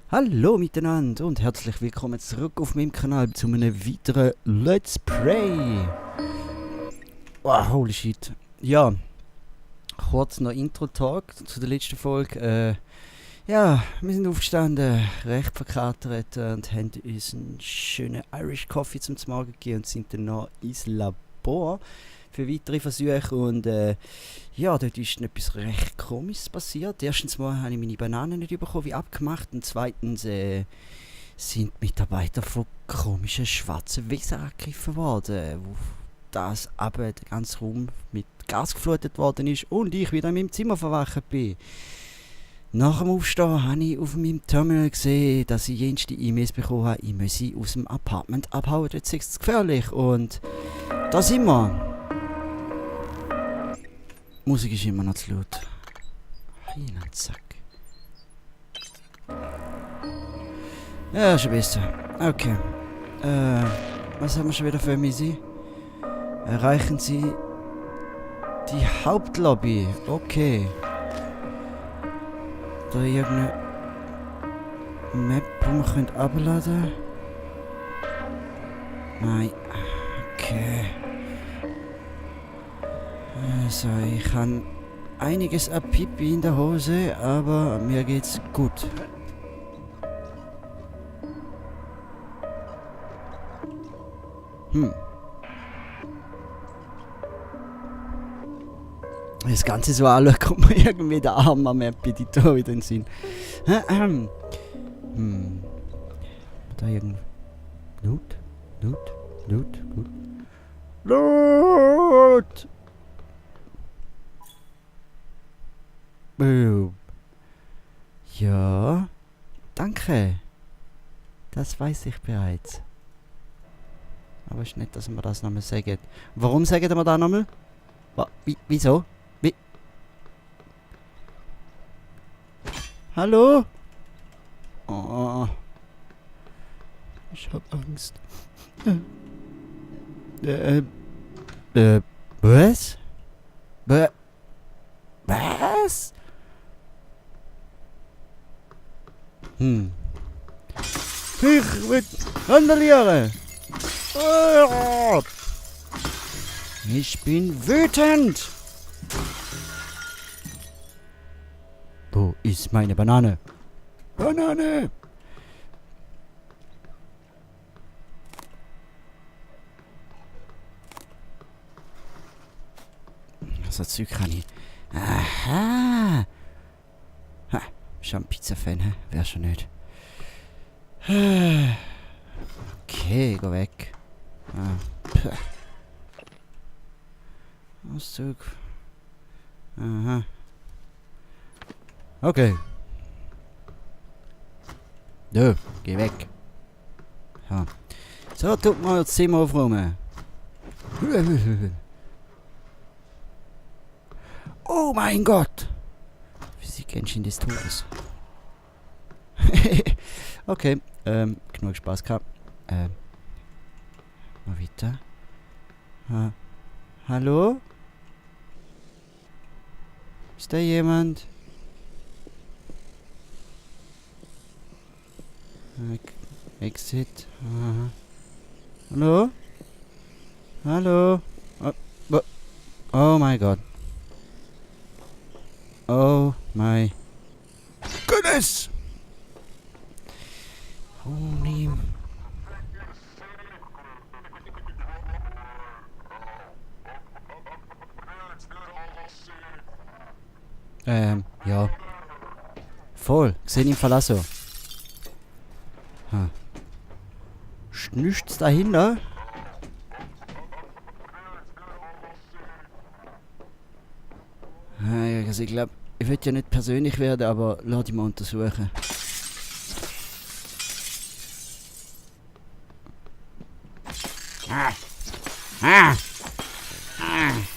Hallo miteinander und herzlich willkommen zurück auf meinem Kanal zu einem weiteren Let's Play. Wow, holy shit. Ja, kurz noch Intro-Talk zu der letzten Folge. Ja, wir sind aufgestanden, recht verkatert und haben uns einen schönen Irish Coffee zum Morgen gegeben und sind dann noch ins Labor für weitere Versuche. Und ja, dort ist etwas recht Komisches passiert. Erstens mal habe ich meine Bananen nicht bekommen, wie abgemacht. Und zweitens sind die Mitarbeiter von komischen schwarzen Wesen angegriffen worden, wo das aber der ganze Raum mit Gas geflutet worden ist und ich wieder in meinem Zimmer verwacht bin. Nach dem Aufstehen habe ich auf meinem Terminal gesehen, dass ich jenste E-Mails bekommen habe, ich müsse aus dem Apartment abhauen, dort ist es gefährlich. Und da sind wir. Die Musik ist immer noch zu laut. Zack. Ja, schon besser. Okay. Was haben wir schon wieder für Misi? Erreichen Sie die Hauptlobby. Okay. Da irgendeine Map, die wir abladen können? Nein. Okay. Also, ich habe einiges an Pipi in der Hose, aber mir geht's gut. Das Ganze so anschauen, kommt mir irgendwie der Arm am Map die da wieder in den Sinn. Da irgendwo. Loot. Ja, danke. Das weiß ich bereits. Aber es ist nicht, dass wir das nochmal sagen. Warum sagen wir das nochmal? Wieso? Hallo? Oh. Ich hab Angst. Was? Was? Ich will randalieren. Ich bin wütend. Wo ist meine Banane? Banane! So Zeug kann ich. Aha! Ha, schon ein Pizza-Fan, hä? Wär schon nicht. Okay, geh weg. Auszug. Aha. Okay. Ja, geh weg. Ja. So, tut mal das Zimmer aufräumen. Oh mein Gott! Wie kennst du des Todes? Okay, genug Spaß gehabt. Mal weiter. Hallo? Ist da jemand? Exit. Aha. Hallo? Hallo? Oh mein Gott. Oh my goodness! Holy. Ja. Voll. Gesehen im Verlasso. Nichts dahinter. Also ich glaube, ich will ja nicht persönlich werden, aber lass dich mal untersuchen.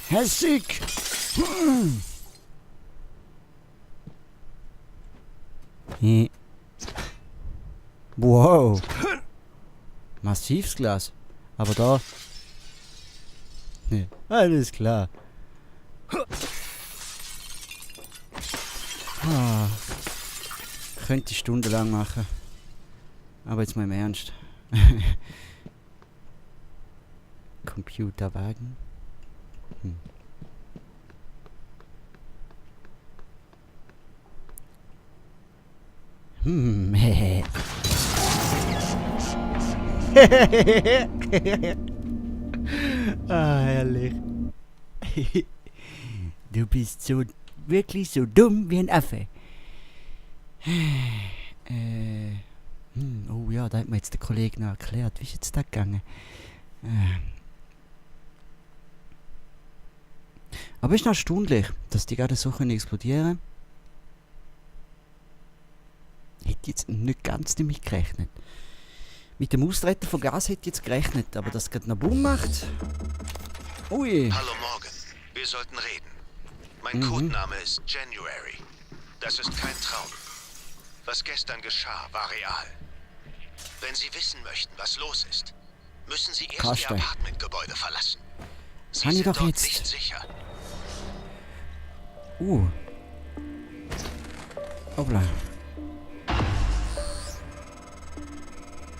Hässig! Wow! Massives Glas. Aber da. Nee, alles klar. Könnte ich stundenlang machen. Aber jetzt mal im Ernst. Computerwagen. Hehe. Ah, herrlich. Du bist so wirklich so dumm wie ein Affe. Oh ja, da hat mir jetzt der Kollege noch erklärt. Wie ist jetzt das gegangen? Aber es ist noch erstaunlich, dass die gerade so können explodieren. Hätte jetzt nicht ganz damit gerechnet. Mit dem Austreten von Gas hätte ich jetzt gerechnet, aber das gerade noch Boom macht. Ui. Hallo Morgan, wir sollten reden. Mein Codename ist January. Das ist kein Traum. Was gestern geschah, war real. Wenn Sie wissen möchten, was los ist, müssen Sie erst Ihr Apartmentgebäude verlassen. Sie sind dort nicht sicher. Hoppla.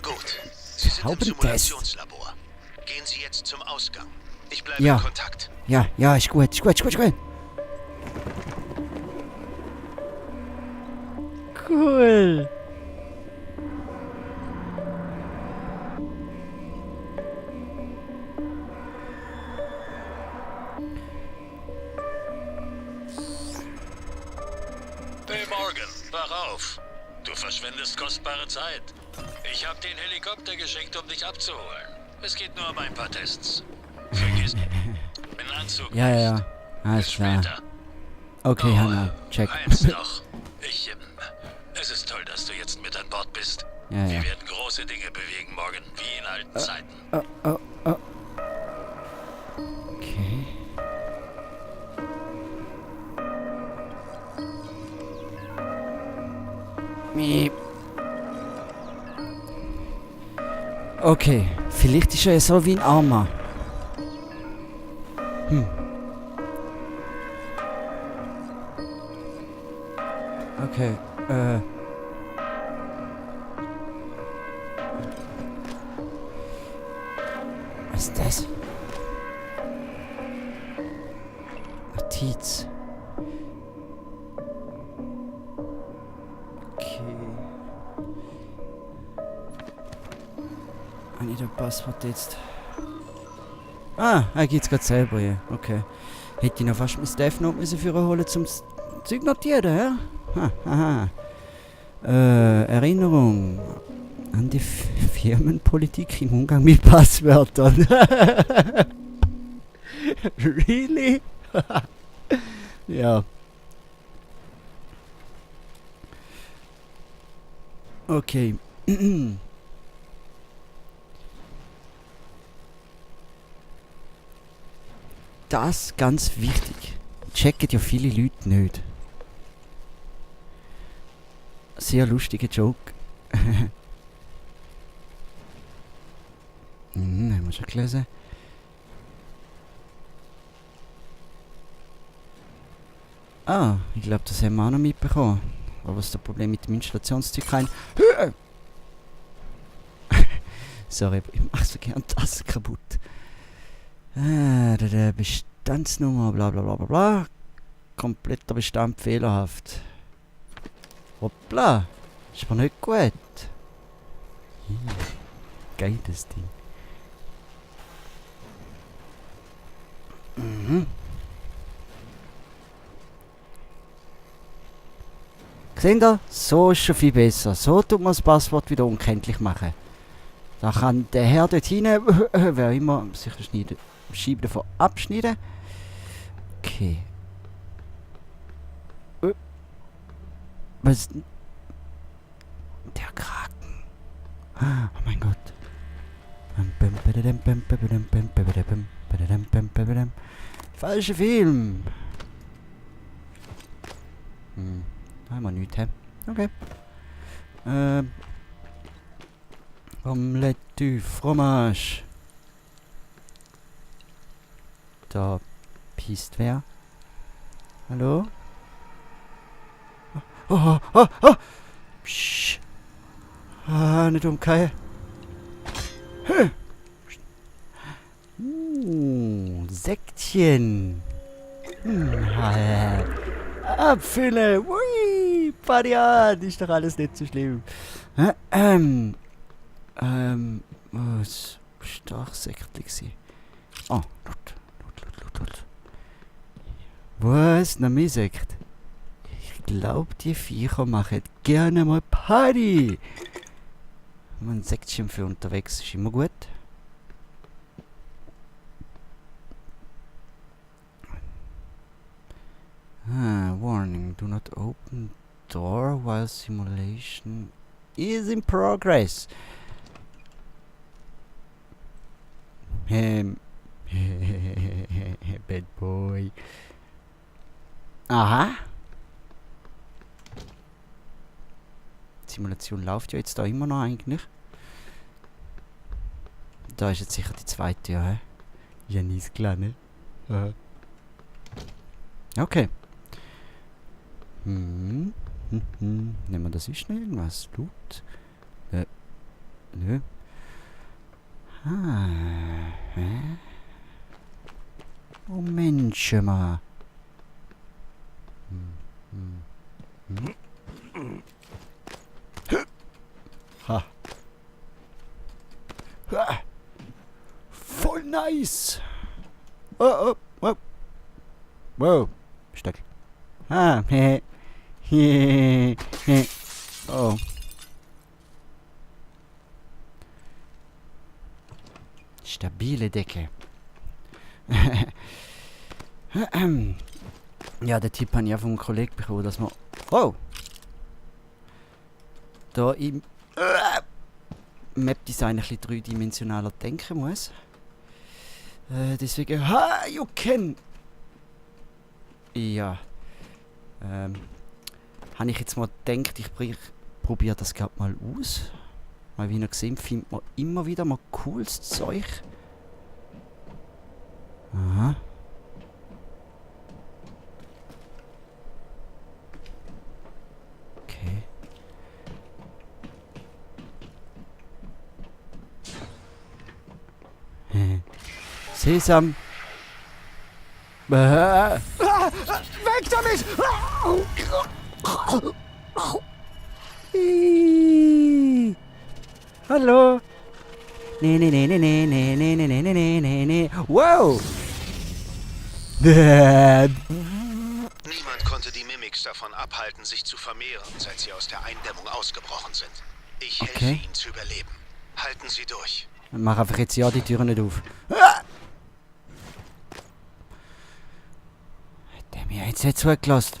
Gut. Sie sind im Simulationslabor. Gehen Sie jetzt zum Ausgang. Ich bleibe in Kontakt. Ja, ist gut. Cool. Hey Morgan, wach auf. Du verschwendest kostbare Zeit. Ich habe den Helikopter geschickt, um dich abzuholen. Es geht nur um ein paar Tests. Vergiss den Anzug. Ja. Alles klar. Okay, Hannah, check. Eins noch. Es ist toll, dass du jetzt mit an Bord bist. Ja. Wir werden große Dinge bewegen, Morgan, wie in alten Zeiten. Okay. Miep. Okay, vielleicht ist er ja so wie ein Armer. Okay, was ist das? Notiz. Okay. I need a Passwort jetzt. Er geht's gerade selber, ja. Okay. Hätte ich noch fast mein Death Note müssen für holen zum Zeug notieren, ja? Erinnerung an die Firmenpolitik im Umgang mit Passwörtern. Really? Ja. Okay. Das ganz wichtig. Checken ja viele Leute nicht. Sehr lustiger Joke. Haben wir schon gelesen. Ich glaube, das haben wir auch noch mitbekommen. Aber was ist das Problem mit dem Installationszeug? Sorry, ich mache so gern das kaputt. Der Bestandsnummer, bla bla bla bla bla. Kompletter Bestand fehlerhaft. Hoppla, ist aber nicht gut. Geiles Ding. Seht ihr? So ist schon viel besser. So tut man das Passwort wieder unkenntlich machen. Da kann der Herr dort hinein, wer immer, sicher Scheibe davon abschneiden. Okay. Was? Der Kraken. Oh mein Gott. Falscher Film. Haben wir nichts, hä? Okay. Omelette du Fromage. Da pisst wer? Hallo? Psch. Ah, nicht umkehren. Säckchen. Abfüllen. Ui, Padian. Ist doch alles nicht so schlimm. Was? Stachsäckchen gewesen. Oh, Lot. Was? Noch mehr Sekt? Ich glaube, die Viecher machen gerne mal Party. Ein Säckchen für unterwegs ist immer gut. Warning, do not open door while simulation is in progress. Bad boy. Aha. Die Simulation läuft ja jetzt da immer noch eigentlich. Da ist jetzt sicher die zweite, ja. Ja, nie ist klar, ne? Okay. Nehmen wir das ist schnell irgendwas. Loot? Nö. Oh Mensch, mal. Ha. Voll nice. Oh. Wow. Stöckel. Oh. Stabile Decke. Ja, der Tipp habe ich ja vom Kollegen bekommen, dass man... Oh! Da im Map-Design ein bisschen dreidimensionaler denken muss. Deswegen... Ha! You can! Ja. Habe ich jetzt mal gedacht, ich probiere das gerade mal aus. Weil wie ihr gesehen findet man immer wieder mal cooles Zeug. Aha. Okay. Sesam. Weg damit! Hallo? Nee. Wow! Niemand konnte die Mimics davon abhalten, sich zu vermehren, seit sie aus der Eindämmung ausgebrochen sind. Ich helfe ihnen zu überleben. Halten Sie durch. Mach einfach jetzt ja die Türen nicht auf. Hat der mir jetzt nicht zugelassen?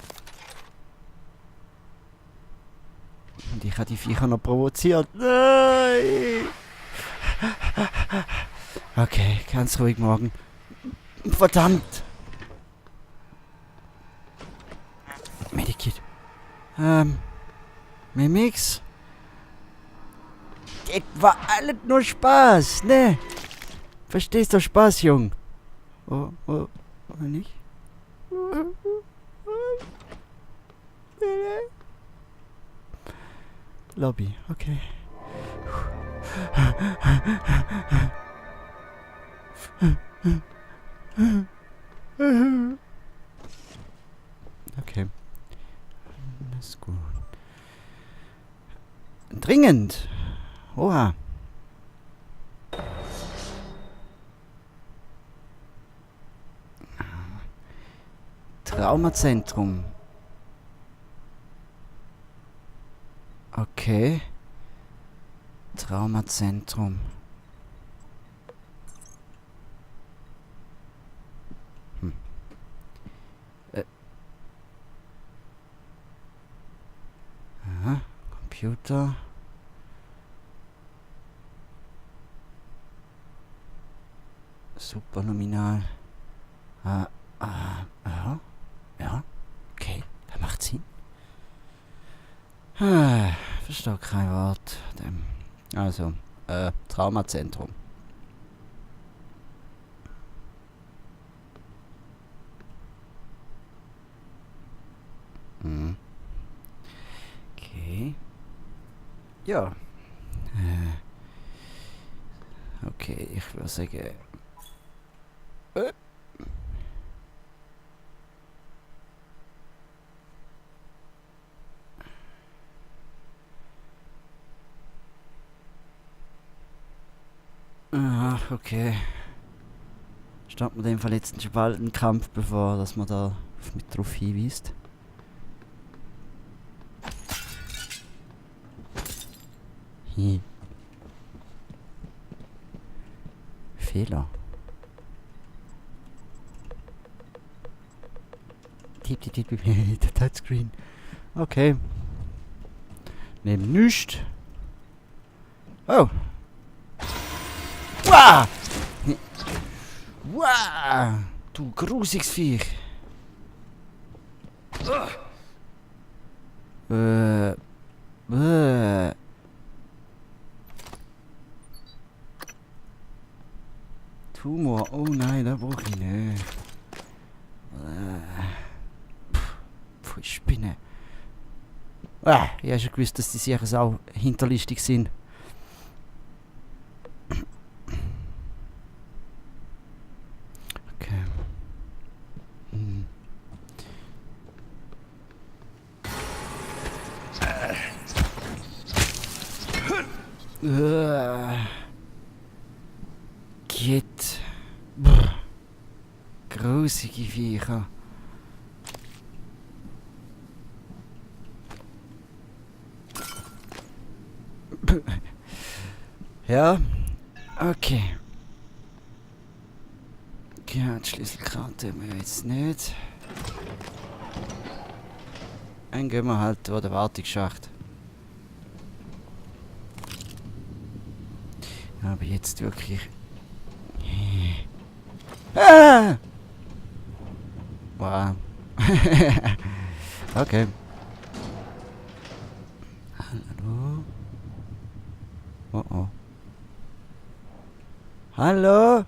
Und ich habe die Viecher noch provoziert. Nein! Okay, ganz ruhig morgen. Verdammt! Medikit. Mimix? Das war alles nur Spaß, ne? Verstehst du Spaß, Jung? Oh, nicht? Lobby, okay. Okay. Das ist gut. Dringend! Oha! Traumazentrum. Okay. Traumazentrum. Aha, Computer. Superluminal. Ja, okay, das macht Sinn. Verstehe kein Wort. Also, Traumazentrum. Okay. Ja, Okay, ich würde sagen... Aha, okay. Starten wir in dem Fall jetzt einen bald einen Kampf, bevor dass man da mit drauf hinweist. Fehler. Tipp, tipp, tipp, der Touchscreen. Okay. Neben nichts. Oh. Wow! Wow! Du grusiges Viech. Tumor. Oh nein, da brauche ich nicht. Pfui, Spinne. Ich habe schon gewusst, dass die sicher auch hinterlistig sind. Okay. Geht. Grusige Viecher. Ja, okay. Ja, die Schlüsselkarte haben wir jetzt nicht. Dann gehen wir halt durch den Wartungsschacht. Aber jetzt wirklich... Ah! Wow. Okay. Hallo? Oh oh. Hallo?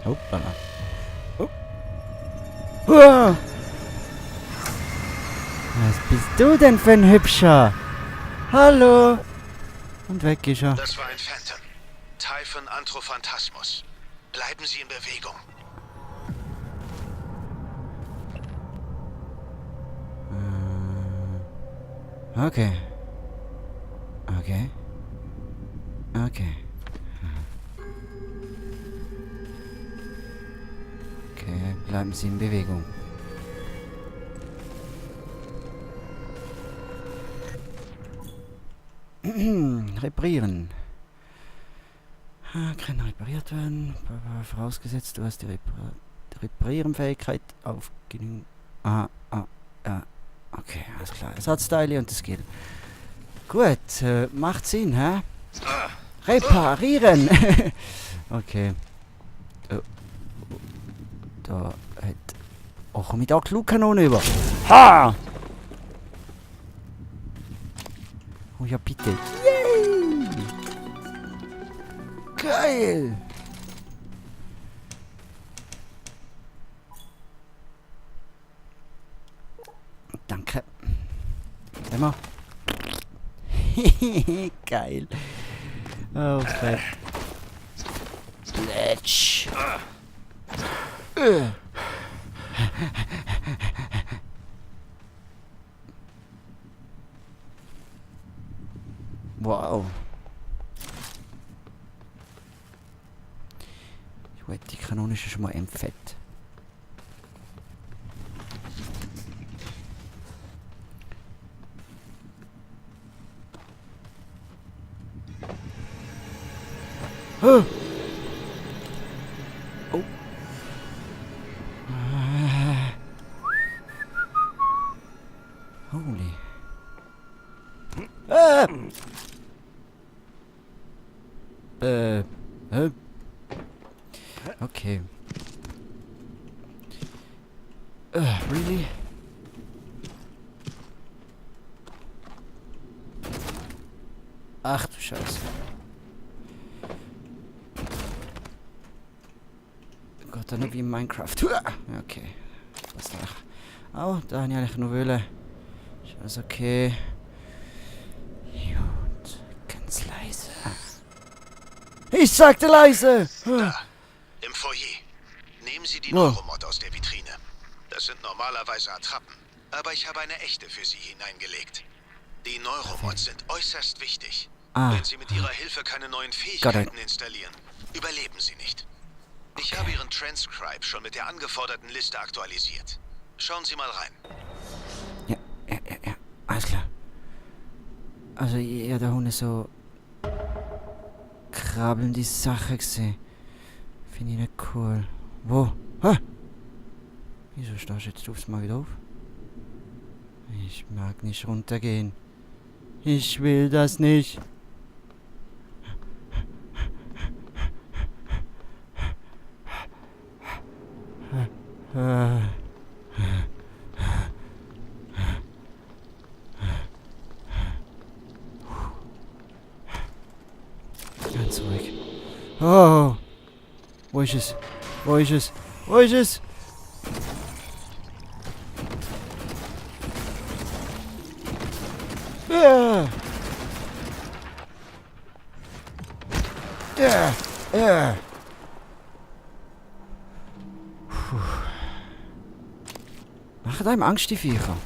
Hoppala. Oh. Wow. Was bist du denn für ein Hübscher? Hallo? Und weg ist er. Das war ein Phantom. Typhon Antrophantasmus. Bleiben Sie in Bewegung. Okay. Okay. Okay. Okay, bleiben Sie in Bewegung. Reparieren. Kann repariert werden. Vorausgesetzt, du hast die Reparierenfähigkeit auf genügend. Okay, alles klar. Ersatzteile und das Skill. Gut, macht Sinn, hä? Reparieren! Okay. Da hat. Oh, komm ich da Klugkanone über. Ha! Oh ja, bitte. Yay! Geil! Danke. Immer. Geil. Oh, fett. Sledge. Wow. Die Kanone ist schon mal fett. Oh. Oh. Holy. Okay. Really? Ach du Scheiße. Gott, dann noch wie in Minecraft. Okay. Was da? Oh, da habe ich eigentlich nur wollen. Ist alles okay. Gut, ganz leise. Ich sagte leise! Da, im Foyer. Nehmen Sie die Oh. Neuromod aus der Vitrine. Das sind normalerweise Attrappen, aber ich habe eine echte für Sie hineingelegt. Die Neuromods sind äußerst wichtig. Ah. Wenn Sie mit Ihrer Hilfe keine neuen Fähigkeiten installieren, überleben Sie nicht. Ich habe Ihren Transcribe schon mit der angeforderten Liste aktualisiert. Schauen Sie mal rein. Ja. Alles klar. Also, ihr da unten so krabbelnde Sache gesehen. Finde ich nicht cool. Wo? Hä? Wieso stehst du jetzt aufs Mal wieder auf? Ich mag nicht runtergehen. Ich will das nicht. Ganz ruhig. Oh. Wo ist es? Wo ist es? Wo ist es? Ja. Ja. Ja. Puh. Machen einem Angst, die Viecher.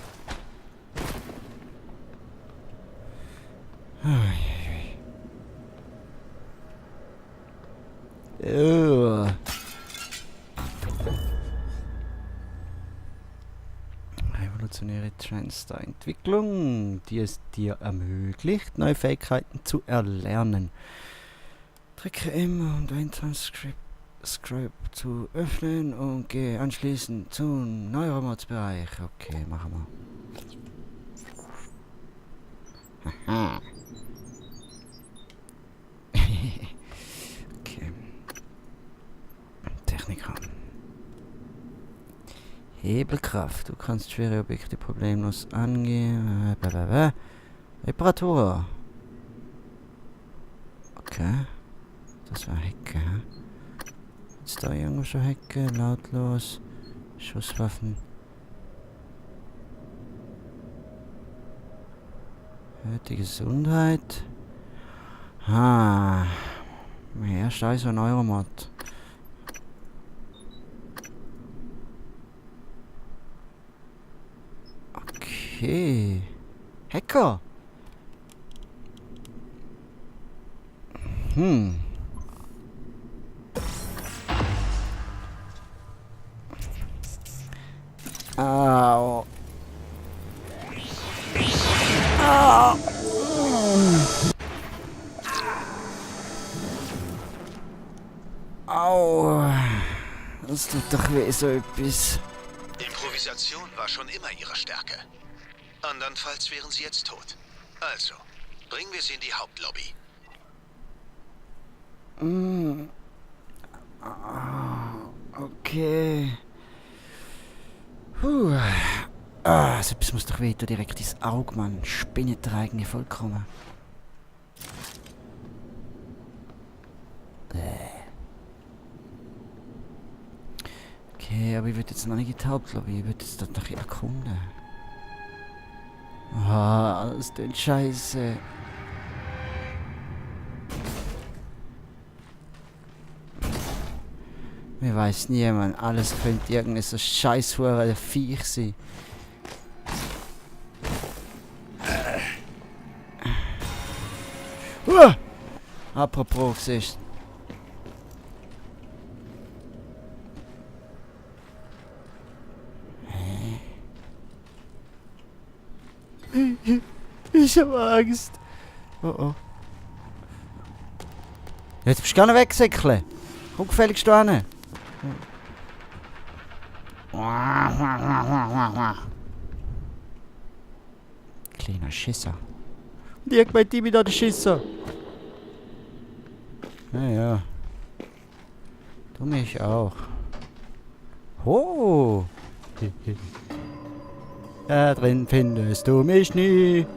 Revolutionäre Trends der Entwicklung, die es dir ermöglicht, neue Fähigkeiten zu erlernen. Drücke M und ein Transcript zu öffnen und gehe anschließend zum Neuromods-Bereich. Okay, machen wir. Haha. Okay. Techniker. Hebelkraft. Du kannst schwere Objekte problemlos angehen. Reparatur. Okay. Das war Hecke. Ist da irgendwo schon Hecke? Lautlos. Schusswaffen. Erhöht die Gesundheit. Ah. Ja, scheiße, Neuromod. Okay. Hacker. Au. Au. Au. Das tut doch weh, so etwas. Improvisation war schon immer Ihre Stärke. Andernfalls wären Sie jetzt tot. Also, bringen wir Sie in die Hauptlobby. Okay. Puh. Ah, so etwas muss doch weiter direkt ins Auge, Mann. Spinnentreigende vollkommen. Okay, aber ich würde jetzt noch nicht in die Hauptlobby. Ich würde jetzt dort noch erkunden. Ah, das ist denn scheiße. Mir weiß niemand. Alles könnte irgendein so scheißhure Viech sein. Apropos, siehst ich hab Angst. Oh oh. Jetzt bist du gar nicht wegsäckeln. Komm gefälligst da hin. Kleiner Schisser. Und ich meint die wieder der Schisser. Ja. Du mich auch. Oh. Da drin findest du mich nie.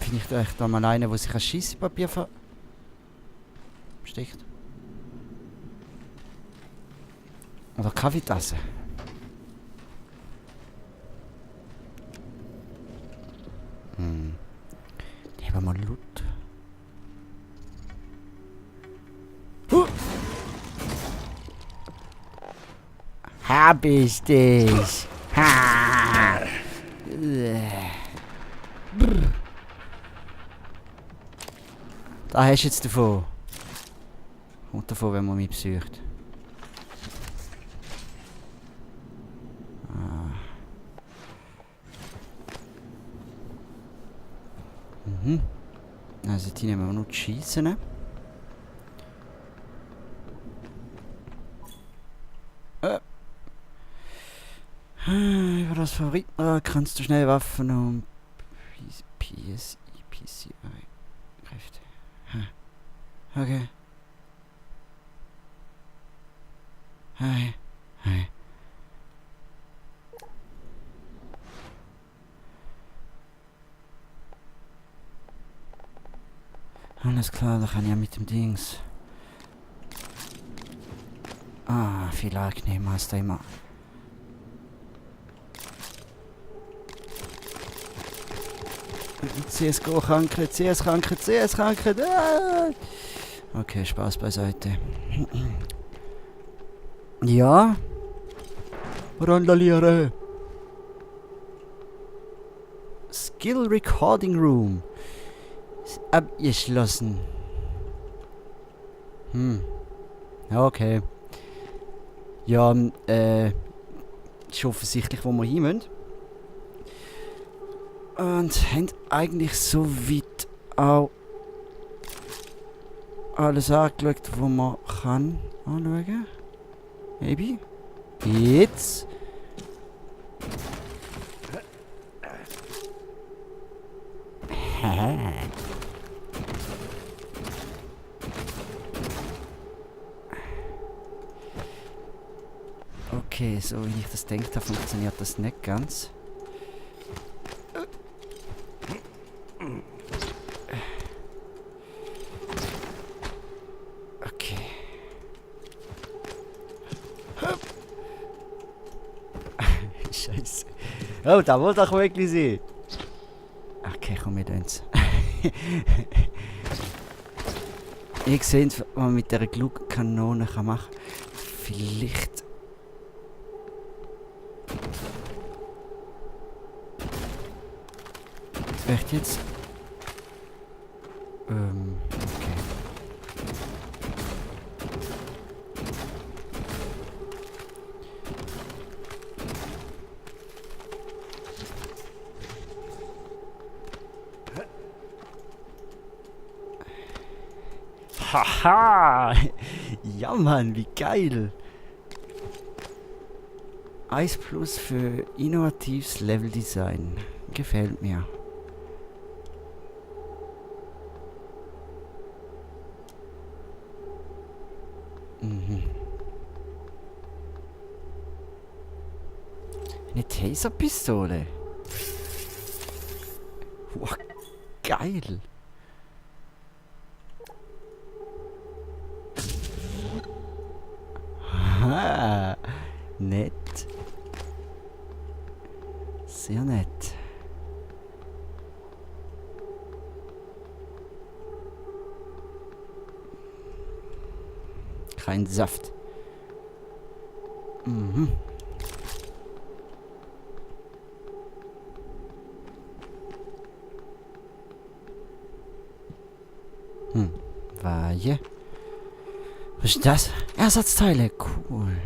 Finde ich da echt mal einen, der sich ein Scheisspapier versticht? Oder Kaffeetasse? Hab ich dich. Ha. Brr. Da hast du jetzt davon. Und davon, wenn man mich besucht. Mhm. Also die nehmen wir noch die Schiessen. Über das Favoriten kannst du schnell Waffen und PSI, Kräfte. Okay. Hi. Alles klar, da kann ich ja mit dem Dings. Viel angenehmer als da immer. CSGO krankert, CS krankert, CS krankert. Okay, Spaß beiseite. Ja? Randaliere. Skill Recording Room. Ist abgeschlossen. Okay. Ja, ist offensichtlich, wo wir hin müssen. Und haben eigentlich so weit auch alles angeschaut, was man kann anschauen. Maybe. Jetzt. Okay, so wie ich das gedacht habe, funktioniert das nicht ganz. Okay. Scheiße. Oh, da wollte doch wirklich sein. Okay, komm, wir tun's. Ihr seht, was man mit dieser Glutkanone machen kann. Vielleicht. Echt jetzt? Okay. Haha! Ja, Mann, wie geil! 1 plus für innovatives Leveldesign. Gefällt mir. Eine Taserpistole. Wow, geil. Aha, nett. Sehr nett. Kein Saft. Weihe. Was ist das? Ersatzteile. Cool.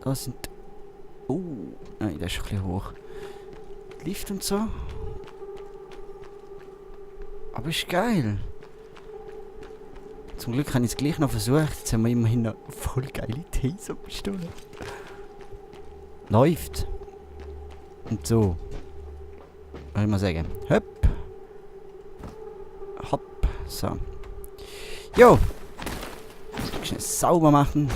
Da sind... nein, das ist ein bisschen hoch. Lift und so. Aber ist geil. Zum Glück habe ich es gleich noch versucht. Jetzt haben wir immerhin eine voll geile Taser-Pistole. Läuft. Und so. Was ich mal sagen. Hopp. Hopp. So. Jo. Schnell sauber machen.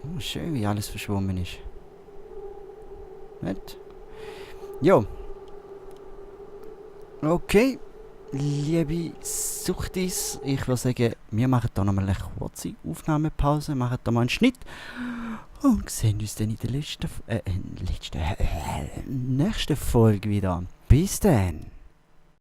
Oh, schön, wie alles verschwommen ist. Nicht? Jo. Okay. liebe Suchtis, ich würde sagen, wir machen da nochmal eine kurze Aufnahmepause, machen da mal einen Schnitt und sehen uns dann in der nächsten Folge wieder. Bis dann!